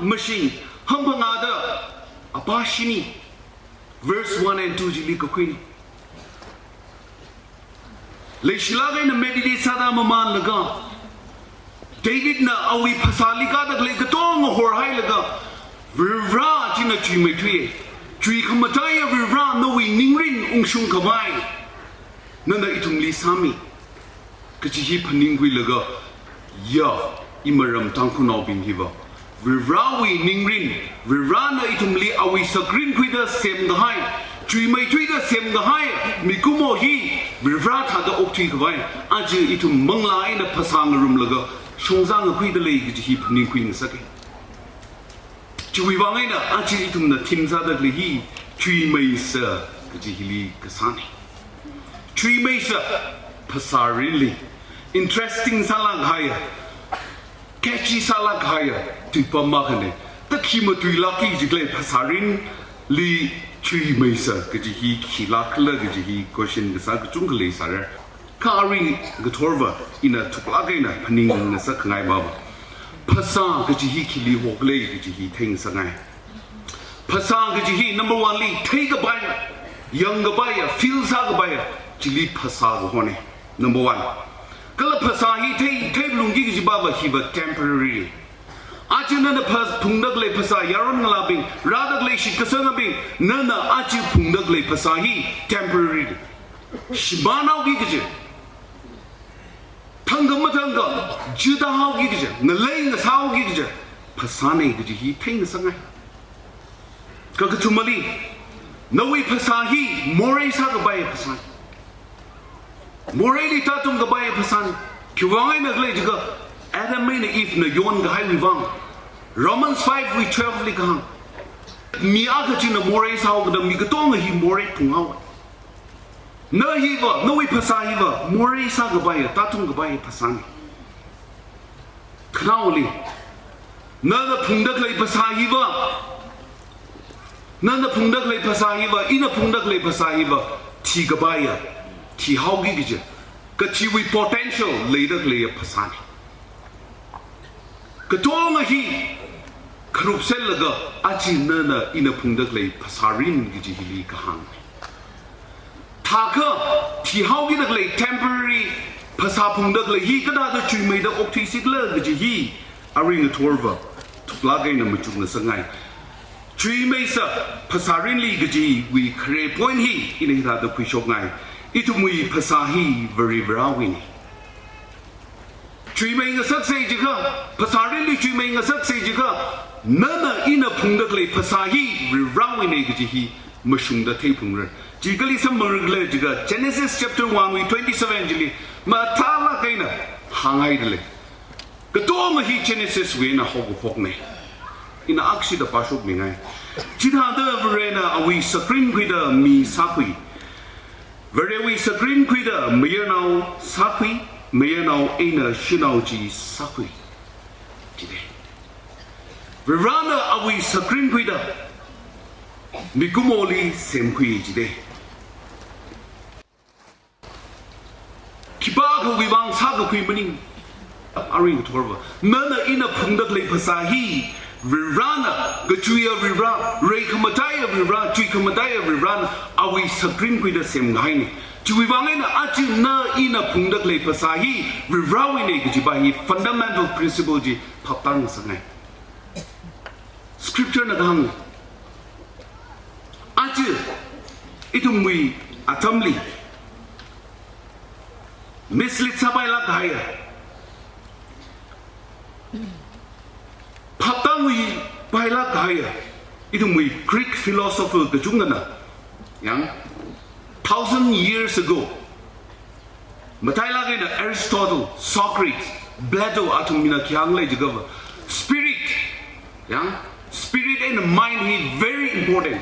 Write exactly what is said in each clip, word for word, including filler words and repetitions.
mashing, hangphangāda, apā shini, verse one and two chili kakhuini. Leishilāk eina meditate sāda mamānlaga, Davidna awui phasāli kādakhalei katonga horhailaga, Varivara china chuimeithuiya. Chuikhamataiya Varivara nawui ningrin ungshungkhavai nana ithumli sāmi, kaji hi phaningkhuilaga, ya, imaram Tangkhulnaobing hiva, Varivarawui ningrin, Varivarana ithumli awui sakrin khuida semkahai, chuimeithuida semkahai mikumo hi Varivara thāda okthuikhavai, aja ithum manglā eina phasā ngarumlaga shongzā ngakhuida lei kaji hi phaningkhui ngasaka. Chiwui vang eina aja ithumna theme sādakhalei hi chuimeisa kaji hili kasāna. Chuimeisa, phasārinli interesting sālāk kahaiya, catchy sālāk kahaiya tuipam akhana. Ta khi matuilākki jikhala phasārinli chuimeisa kaji hi khilākkhala kaji hi question kasā kachungkha leisāra. Kha arui ngathorva ina thuklāk eina phaning ngasakkhangai baba, phasā kaji hi khili hokhala kaji hi theingasakngai. Phasā kaji hi number one li theikhavaiya, yangkhavaiya, feel sākhavaiya, chili phasā kahona. Number one. Kala phasā hi thei, theiphalungki kaji baba hiva temporary. Aja nana phas-, phungdakhalei phasā, yaron ngalābing, rādakhalei shitkasangabing, nana aja phungdakhalei phasā hi temporary. Shimānhaoki kaji, thangkha mathangkha, juda haoki kaji, ngalei ngasāhaoki kaji phasāna kaji hi theingasakngai. Kakathumali, nawui phasā hi morei sākhavai phasāna. Moreili tātungkhavai phasāna. Khiwui vang eina khala jiakha, Adam eina Eve na yonkahaiwui vang. Romans five wui twelve li kahāng, mi akha china morei sāhaokida mi katonga hi morei phunghaowa. Na hiva, nawui phasā hiva morei sākhavaiya, tātungkhavaiya phasāna. Khanaoli, nana phungdakhalei phasā hiva, nana phungdakhalei phasā hiva, ina phungdakhalei phasā hiva thikhavaiya, thihaoki kaji, kathiwui potential leidakhaleiya phasāna. Katonga hi kharupsellaga aja nana ina phungdakhalei phasārin kaji hili kahāngna. Thākha thihaokidakhalei temporary phasā phungdakhalei hi kathāda chuimeida okthuisikhala kaji hi arui ngathorva thuklāk eina machukngasakngai. Chuimeisa phasārinli kajiwui khare point hi ina hithāda khuishokngai. Ithumwui phasā hi Varivarawuina. Chuimei ngasaksa jiakha, phasārinli chuimei ngasaksa jiakha, nana ina phungdakhalei phasā hi Varivarawuina kaji hi mashungda theiphalungra. Chi kali samphangra khala jiakha, Genesis chapter one wui twenty-seven chili mathālāk eina hānghaidalei. Katonga hi Genesis wui eina haokaphokna. Ina akshida pāshokmingai. Chithāda Varena awui sakrin khuida mi sākhui. Varewui sakrin khuida mayarnao sākhui, mayarnao eina shanao chi sākhui. Chida. Varivarana awui sakrin khuida mikumoli semkhui chida. Khipākhawui vang sākakhui maning. Arui ngathorva, nana ina phungdakhalei phasā hi, Varivarana, kachuiya Varivara, reikhamataiya Varivara, chuikhamataiya Varivarana awui sakrin khuida semkahaina. Chiwui vang eina aja na ina phungdakhalei phasā hi Varivarawuina kajipa hi fundamental principle chi phaptāngasakngai. Scripture na kahāng, aja ithumwui atamli mislead sāpailāk kahaiya, phaptāngui pailāk kahaiya, ithumwui Greek philosopher kachungkhana, yang, thousand years ago, matailāk eina Aristotle, Socrates, Plato athum mina khi hānglei jiakhava, spirit, yang, spirit eina mind hi very important.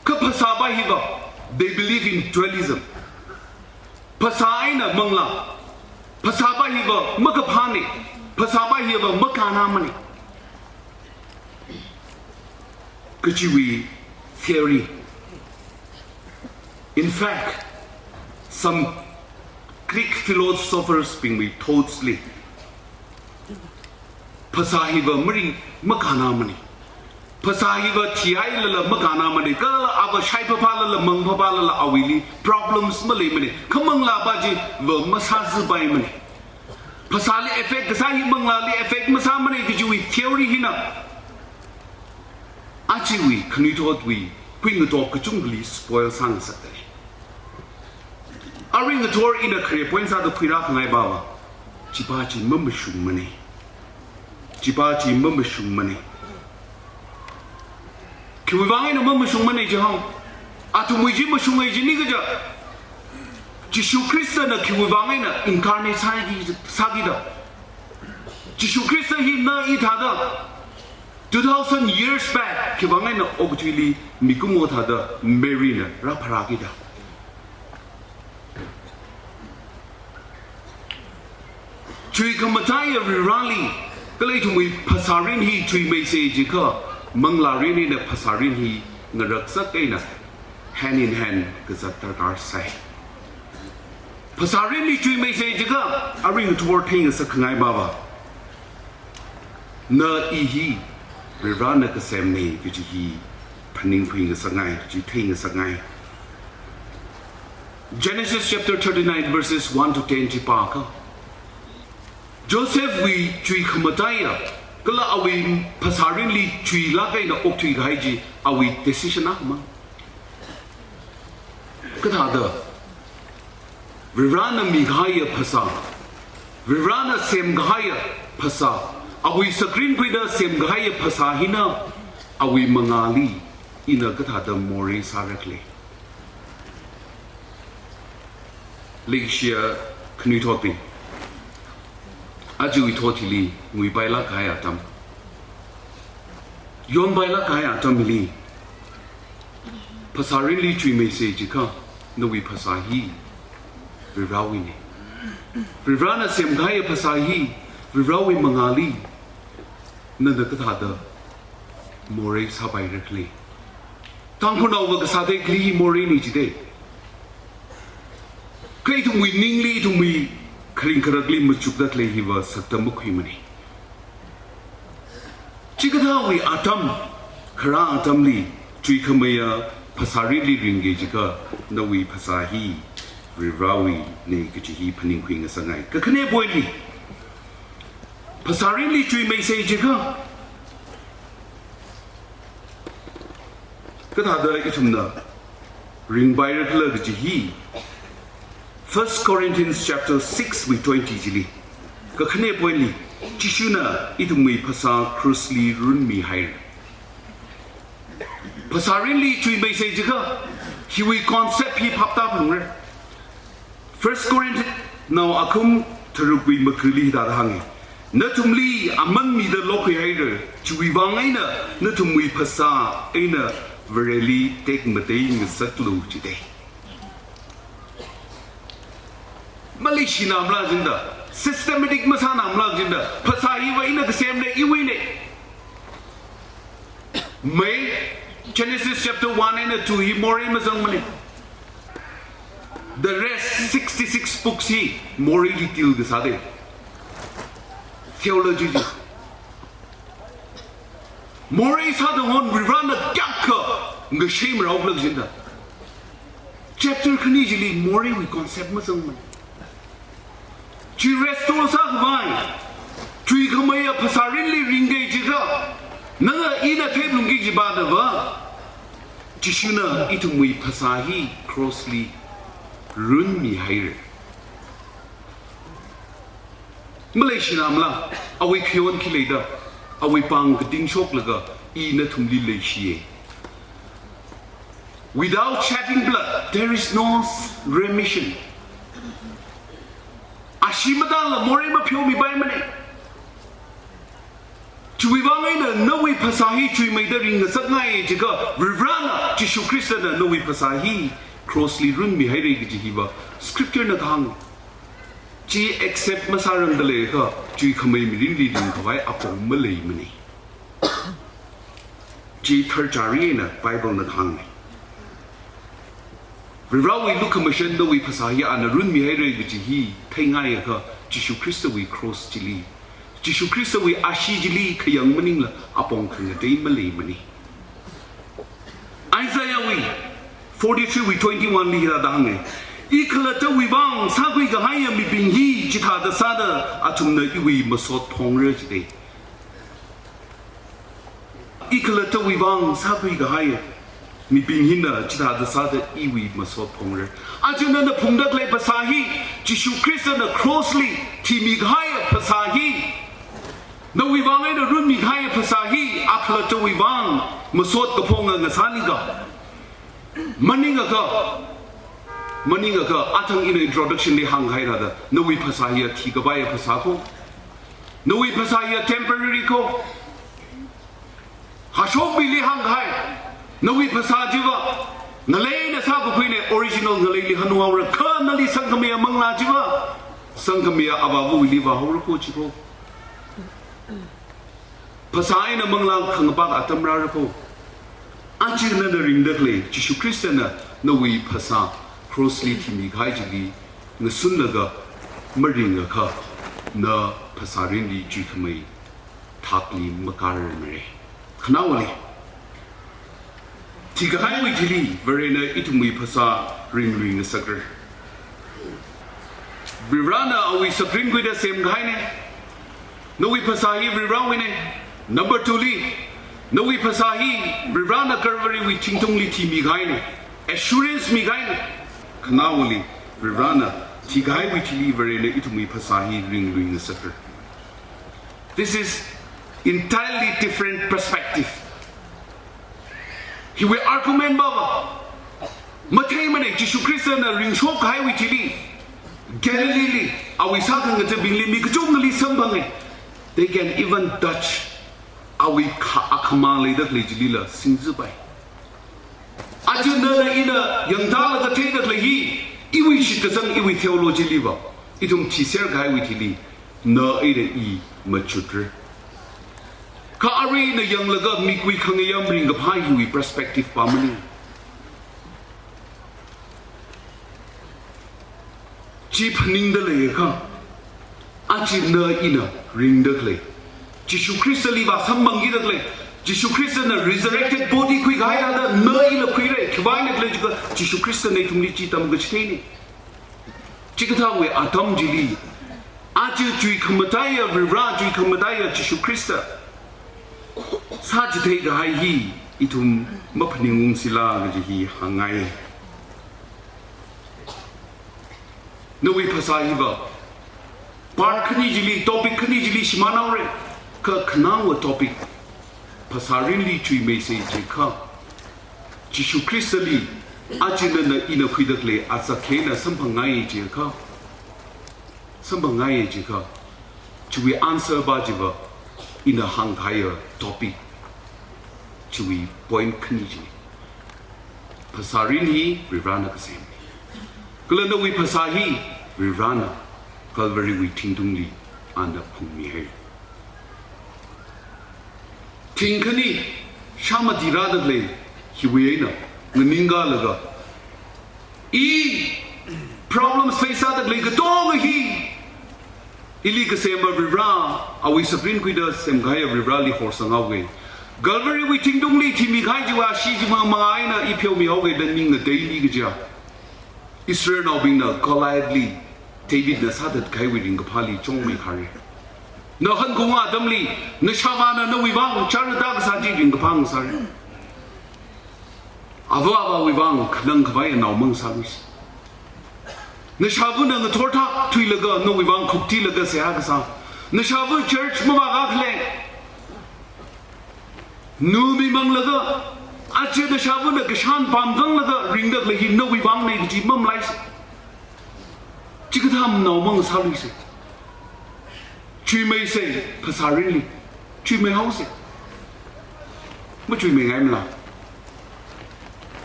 Kha phasāpa hiva, they believe in dualism. Phasā eina manglā, phasāpa hiva makaphāna, phasāpa hiva makānāmana kajiwui theory. In fact, some Greek philosophers bingwui thoughts li, Phasā hiva maring makānāmana. Phasā hiva thihailala makānāmana. Kala ava shaiphāphālala, mangphāphālala awuili problems maleimana. Khamanglāpa chiva masāzāpaimana. Phasāli effect kasā hi manglāli effect masāmana kajiwui theory hina ajawui khanuithotwui kuingatop kachungkhali spoil sāngasakta. Arui ngathor ina khare point sāda khuirākhangai pava, chipa chi mamashungmana. Chipa chi mamashungmana. Khiwuivang eina mamashungmana jihao? Athumwui chi mashunga jini kaja, Jishu Khristana khiwuivang eina incarnate sāki, sākida? Jishu Khrista hi na i thāda two thousand years back khiwuivang eina okathuili mikumo thāda Maryna rāpharākida? Chuikhamataiya Varivarāli, kala ithumwui phasārin hi chuimeisa jiakha, manglārin eina phasārin hi ngaraksak eina hand in hand kazat darkar sai. Phasārinli chuimeisa jiakha, arui ngathor theingasakkhangai pava, na i hi Varivarāna kasemna kaji hi phaningkhui ngasakngai, chi theingasakngai. Genesis chapter thirty-nine verses one to ten chi pākha, Josephwui chuikhamataiya, kala awui phasārinli chuilāk eina okthuikahai chi awui decision akhamang. Kathāda? Varivarāna mikahaiya phasā, Varivarāna semkahaiya phasā, awui sakrin khuida semkahaiya phasā hina awui mangāli ina kathāda morei sārakhala? Leikashiya khanuithotbing, ajawui thot hili nguipailāk kahai atam, yonpailāk kahai atam hili, phasārinli chuimeisa jiakha, nawui phasā hi Varivarāwuina. Varivarāna semkahaiya phasā hi Varivarāwui mangāli nana kathāda morei sāpairakhala? Tangkhulnaova kasā tekli hi moreina jida. Kha ithumwui ningli, ithumwui kharing kharakli machukda khalei hiva sakta makhuimana. Chikathāwui atam, kharā atamli, chuikhameiya phasārinli ringki jiakha, nawui phasā hi Varivarāwuina kaji hi phaningkhui ngasakngai. Kakhane pointli, phasārinli chuimeisa jiakha kathāda ithumna ringpairakhala kaji hi First Corinthians chapter six wui twenty chili, kakhane pointli, Jishuna ithumwui phasā crossli runmihaira. Phasārinli chuimeisa jiakha, hiwui concept hi phaptāphalungra. First Corinthians nao akhum tharukwui makhali hithāda hānga, nathumli aman mida lokhuihaira, chiwuivang eina nathumwui phasā eina Vareli tekmatei ngasaklu jida. Maleishinamala jida, systematic masānamala jida, phasā hiva ina kasemna, iwuina. Mai, Genesis chapter one eina two hi morei mazangmana. The rest sixty-six books hi moreili deal kasāda. Theology chi. Morei sāda ngon Varivarāna kayākha ngashei marao khala jida. Chapter khani chili moreiwui concept mazangmana. Chi restore sākhavai, chuikhameiya phasārinli ringki jiakha, nana ina theiphalungki jipa dava, Jishuna ithumwui phasā hi crossli runmihaira. Maleishinamala, awui khayon khi leida, awui pāng kating shoklaga, i nathumli leishiya. Without shedding blood, there is no remission. Ashee matāla morei mapheomipaimana. Chiwuivang eina nawui phasā hi chuimeida ringngasakngai jiakha, Varivarāna, Jishu Khristana nawui phasā hi crossli runmihaira kaji hiva scripture na kahāng. Chi accept masārangda leiakha, chuikhamei mirinli ringkhavai apong maleimana. Chi tharchari eina Bible na kahāngna. Varivarāwui lukhamashan nawui phasā hi ana runmihaira kaji hi theingaiakha, Jishu Khristawui cross chili, Jishu Khristawui ashee chili khayang maningla apong khangatei maleimana. Isaiahwui forty-three wui twenty-one li hithāda hānga. I khalattawui vang sākhui kahaiya mibing hi chithāda sāda athumna iwui masot phongra jida. I khalattawui vang sākhui kahaiya mibing hina chithāda sāda iwui masot phongra. Aja nana phungda khalei phasā hi, Jishu Khristana cross li thimi kahaiya phasā hi, nawui vang eina runmi kahaiya phasā hi, a khalattawui vang masot kaphonga ngasāli ka. Maningakha, maningakha, athang ina introduction li hāngkahai thāda, nawui phasā hiya thikapaiya phasā ko. Nawui phasā hiya temporary ko. Hashok mili hāngkahai, nawui phasā chiva ngalei eina sākakhuina, original ngaleili hanunghaora, kha nali sangkhamiya manglā chiva sangkhamiya avāva̱wuili vāhaora ko chi ko. Phasā eina manglā khangapak atam rāra ko. Aja nana ringda khalei Jishu Khristana nawui phasā cross li thimi kahai chili ngasunlaga maringakha, na phasā rinli chuikhamei thakli makārarmara. Khanaowali, thikahaiwui thili Varena ithumwui phasā ringlui ngasakra. Varivarana awui sakrin khuida semkahaina. Nawui phasā hi Varivarawuina. Number two li, nawui phasā hi Varivarana Calvary wui thingtungli thimi kahaina. Assurance mi kahaina. Khanaowali, Varivarana thikahaiwui thili Varena ithumwui phasā hi ringlui ngasakra. This is entirely different perspective. Hiwui argument va, va matheimana. Jishu Khristana ringshok kahaiwui thili, Galilee li, awui sākhangathabingli mi kachungkhali samphanga. They can even touch awui kha-, akhamang leida khalei chilila singzapai. Aja nana ina yangtālaga theida khalei hi, iwui shitkasang, iwui theology li va, ithum thiser kahaiwui thili, na eina i machutra. Kha arui ina yanglaga mikui khangayam ringkaphā hiwui perspective pa maning. Chi phaningda leiakha, aja na ina ringda khalei, Jishu Khristali vāsamphangkida khalei, Jishu Khristana resurrected body khuikahai thāda na ila khuira. Khiwuivang eina khala jiakha, Jishu Khristana ithumli chi tamkachitheina. Chikathāwui atam chili, aja chuikhamataiya Varivara, chuikhamataiya Jishu Khrista sāchithei kahai hi ithum maphaningungsila kaji hi hāngngai. Nawui phasā hiva part khani chili, topic khani chili shimānhaora. Kha khanaowa topic, phasā rinli chuimeisa jiakha, Jishu Khristali aja nana ina khuida khalei atsakhe eina samphangngaiya jiakha, samphangngaiya jiakha, chiwui answer pa chiva ina hāngkahaiya topic, chiwui point khani chi. Phasā rin hi Varivarana kasem. Kala nawui phasā hi Varivarana Calvary wui thingtungli ana phungmihaira. Thingkhani shāmati rāda khalei hiwui eina nganingkalaga, i problems face sāda khalei katonga hi ili kasemva Varivara, awui sakrin khuida semkahaiya Varivarali horsanghaoga. Calvary wui thingtungli thimikahai chiwui ashee chi manga eina i pheomihaoga da ning ngateili kaja. Israelnaobingna Goliath li Davidna sāthatkahaiwui ringkaphāli chungmeikhara. Na hankaung atamli, nashāvāna nawui vang chara da kasā chi ringkaphā ngasāra. Ava avāwui vang khanang khavai anao mangasāluisa. Nashāvana ngathor thak thuilaga nawui vang khuktilaga seihā kasā. Nashāva church mavākā khalei, nu mimanglaga, aja nashāvana kashan pamzanglaga ringda khalei hi nawui vangna kaji mamalaisa. Chikathā mnao mangasāluisa. Chuimeisa, phasā rinli chuimeihaosa. Machuimeingaimala?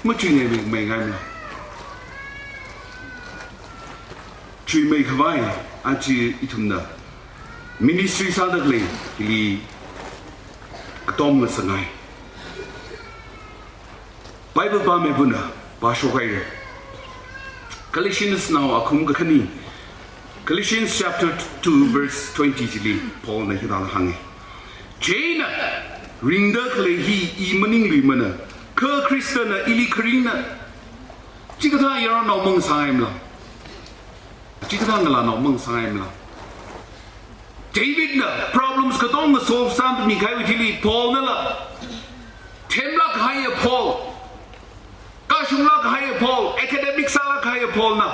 Machuimeingaimala? Chuimeikhavai aja ithumna ministry sāda khalei hili katom ngasangai. Bible pāmeivana pāshokhaira. Galatiansnao akhum kakhane, Galatians chapter two verse twenty chili Paulna hithāda hānga. Chieina ringda khalei hi i maningluimana, kha Khristana ili kharingna. Chikathā yaronao mangasāngaimala? Chikathā ngalānao mangasāngaimala? Davidna problems katonga solve sāmikahaiwui thili Paulnala, themlāk kahaiya Paul, kashunglāk kahaiya Paul, academic sālāk kahaiya Paulna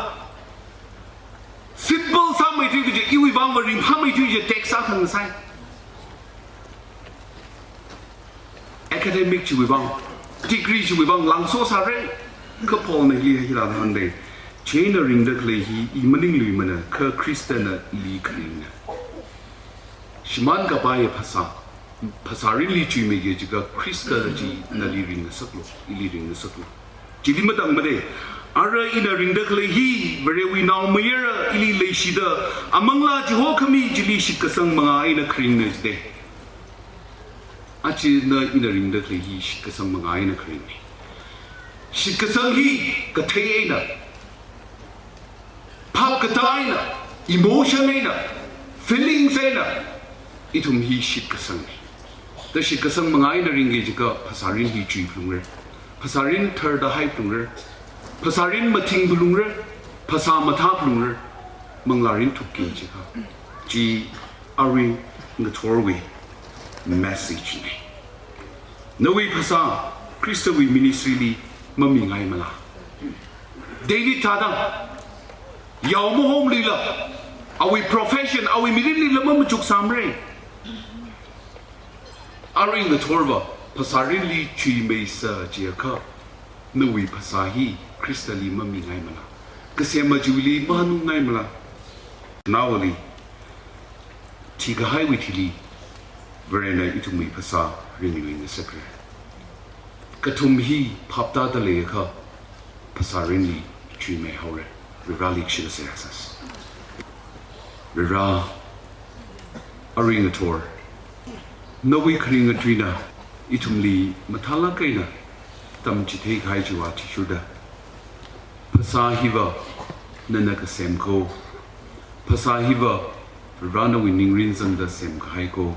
simple sāmeithui kaji, iwui vang va ringphāmeithui kaji text akha ngasai. Academic chiwui vang, degree chiwui vang langso sāra. Kha Paulna hi, hithāda hānga. Chieina ringda khalei hi i maningluimana, kha Khristana ili kharingna. Shimānkapaiya phasā, phasārinli chuimeiki jiakha Khrista chi nali ringngasaklu, ili ringngasaklu. Chili matangmada, ara ina ringda khalei hi Varewui naomayara ili leishida, amanglā chihokhami chili shitkasang manga eina kharingna jida. Aja ina ringda khalei hi shitkasang manga eina kharingna. Shitkasang hi kathei eina, phap katā eina, emotion eina, feelings eina, ithum hi shitkasangna. Da shitkasang manga eina ringki jiakha phasārin hi chuiphalungra. Phasārin tharda haiphalungra. Phasārin mathingphalungra. Phasā mathāphalungra. Manglārin thukki jiakha. Chi arui ngathorwui message na. Nawui phasā Khristawui ministry li mamingaimala? David thāda, yao mahomlila, awui profession, awui mirinlila mamachuksāmara. Arui ngathorva phasārinli chuimeisa jiakha, nawui phasā hi Khristali mamingaimala? Kasema chiwuili mahanungngaimala? Naoli thikahaiwui thili Varena ithumwui phasā ringluingasakra. Kathum hi phaptāda leiakha phasārinli chuimeihaora. Vareli kashila seihā sāsa. Vare, arui ngathor, nawui kharinga tuina ithumli mathālāk eina tamchithei kahai chiwui athishurda, phasā hiva nana kasem ko. Phasā hiva Vare nawui ningrin zangda semkahai ko.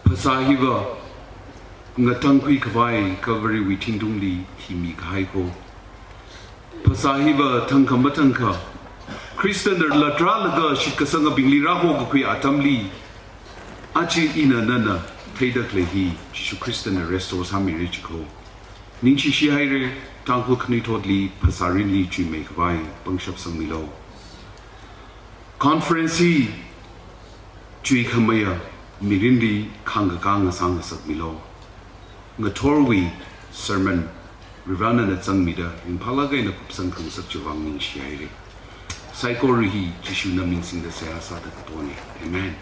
Phasā hiva ngatangkhui khavai Calvary wui thingtungli thimikahai ko. Phasā hiva thangkha mathangkha Khristana latrālaga shitkasangabingli rāhokakhui atamli, aja ina nana theida khalei hi Jishu Khristana restore sāmira jiko. Ningshishi haira, Tangkhul khanuithotli phasārinli chuimeikhavai pangshap sangmilu. Conference hi chuikhameiya mirinli khangkakā ngasāngasakmilu. Ngathorwui sermon Varena zangmida ringphālāk eina kupsang khangasak chiwui vang ningshi haira. Saikora hi Jishuna ming singda seihā sāda kapona. Amen.